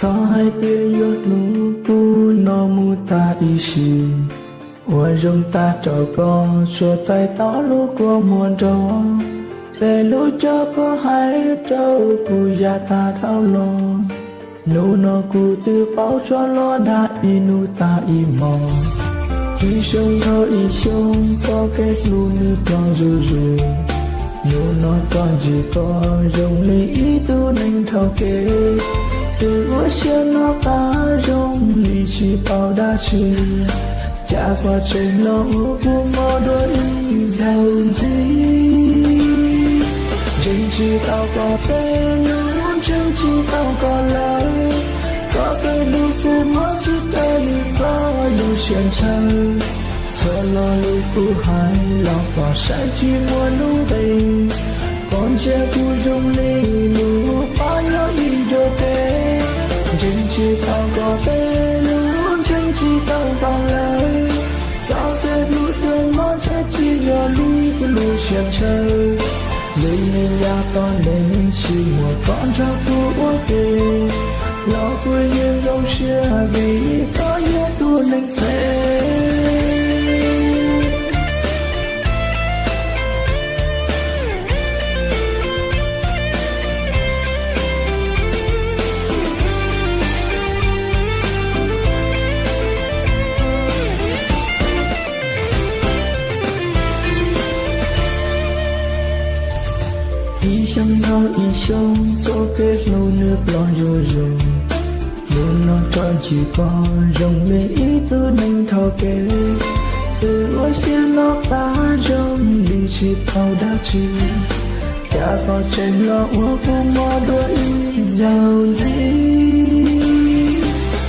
Thov hais tias yuav hlub kuv no mus tag ib sim, ua zoo tag rau koj tsuas txais tau lub kua muag nrog. Tej lus coj koj hais rau kuv yav tag dhau los, hnub no kuv twb paub tso los dag ib hnub tag ib hmos. Ib xyoo dhau ib xyoo txoj kev hlub nws ploog zuj zus, hnub no koj ntsia koj zoo li ib tug neeg dhau kev. Twb ua siab noj qab zoo li tsis paub dab tsi, cas koj tseem los ua kuv mob dua ib zaug ntxiv. Ntseeg tsis tau koj tej lus, ntseeg tsis tau koj lawm, txoj kev hlub kuv muab tsis raws li koj lub siab ntshaw. Txhua lo lus kuv hais los koj saib tsis muaj lub nqis, koj ntsia kuv zoo li lub pab nyob ib nrog kev. Ntseeg tsis tau koj tej lus, ntseeg tsis tau koj lawm, txoj kev hlub twb mob ntshe tsis yog li kuv lub siab ntshaw. Lwm hnub yav tom ntej tsis muaj koj nrog kuv ua ke, los kuv yeej zoo siab vim koj yog tus neeg phem. Ib xyoo dhau ib xyoo txoj kev hlub nws ploog zuj zus, hnub no koj ntsia koj zoo li ib tug neeg dhau kev. Twb ua siab noj qab zoo li tsis paub dab tsi, cas koj tseem los ua kuv mob dua ib zaug ntxiv.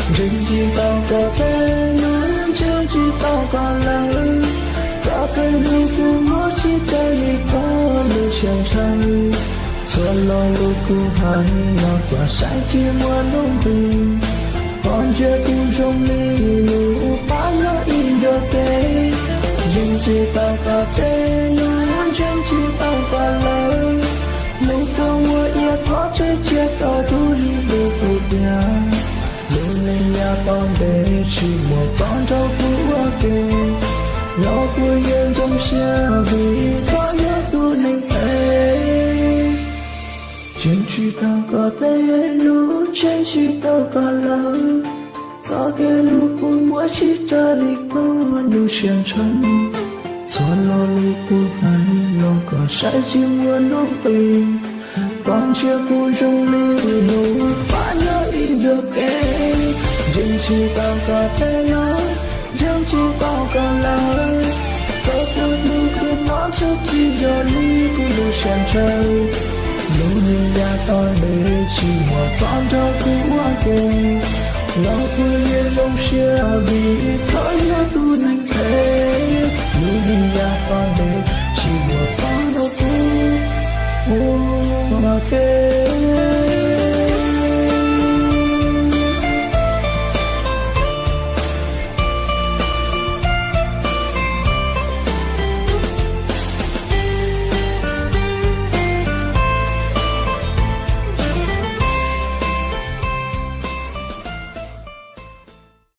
Ntseeg tsis tau koj tej lus, ntseeg tsis tau koj lawm, txoj kev hlub kuv muab tsis raws li koj lub siab ntshaw. Txhua lo lus kuv hais los koj saib tsis muaj lub nqis, koj ntsia kuv zoo li lub pab nyob ib nrog kev. Ntseeg tsis tau koj tej lus, ntseeg tsis tau koj lawm, lub kua muag ib thov tseem cia koj dub li lub kua tiag. Lub neej yav tom ntej tsis muaj koj nrog kuv ua ke, los kuv yeej zoo siab vim koj yog tus neeg phem. Ntseeg tsis tau koj tej lus, ntseeg tsis tau koj lawm, txoj kev hlub kuv muab tsis raws li koj lub siab ntshaw. Txhua lo lus kuv hais los koj saib tsis muaj lub nqis, koj ntsia kuv zoo li lub pab nyob ib nrog kev. Ntseeg tsis tau koj tej lus, ntseeg tsis tau koj lawm, txoj kev hlub kuv muab tsis raws li kuv lub siab ntshaw. Lub neej yav tom ntej tsis muaj koj nrog kuv ua ke, los kuv yeej zoo siab vim koj yog tus neeg phem. Lub neej yav tom ntej tsis muaj koj nrog kuv ua ke.